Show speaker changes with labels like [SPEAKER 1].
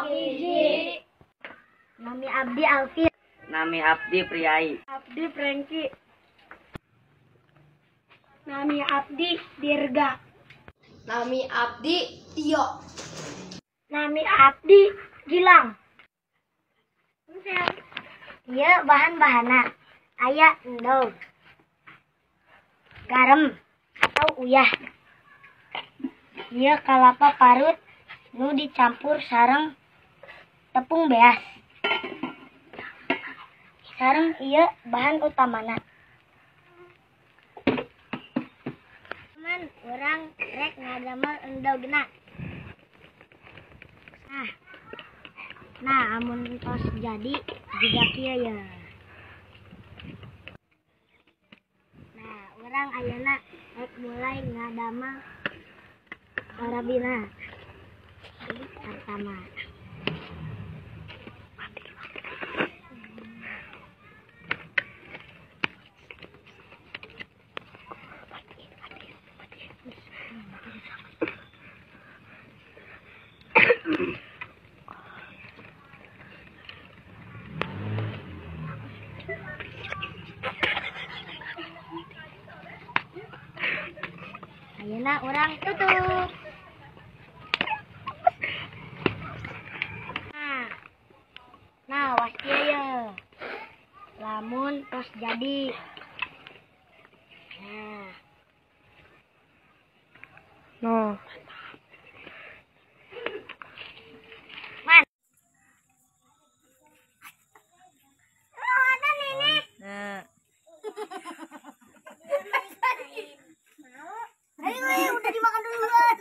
[SPEAKER 1] Endog hiji.
[SPEAKER 2] Nami abdi Alfi.
[SPEAKER 3] Nami abdi Priai.
[SPEAKER 1] Abdi Franky. Nami abdi Dirga.
[SPEAKER 4] Nami abdi Tio.
[SPEAKER 2] Nami abdi Gilang. Ieu bahan-bahanna aya endog, garam atau uyah, ieu kalapa parut nu dicampur sareng tepung beas, sareng ieu bahan utamana. Teman, urang rek ngadamel endogna. Nah, amun tos jadi jiga kieu ya. Nah, urang ayeuna rek mulai ngadamel warabina. Pertama. Ayeuna urang tutup. Nah, was kieu ye. Lamun tos jadi. Nah.
[SPEAKER 1] Noh.
[SPEAKER 2] Man. Oh, ini.
[SPEAKER 3] Nah.
[SPEAKER 2] Ayo, udah dimakan duluan.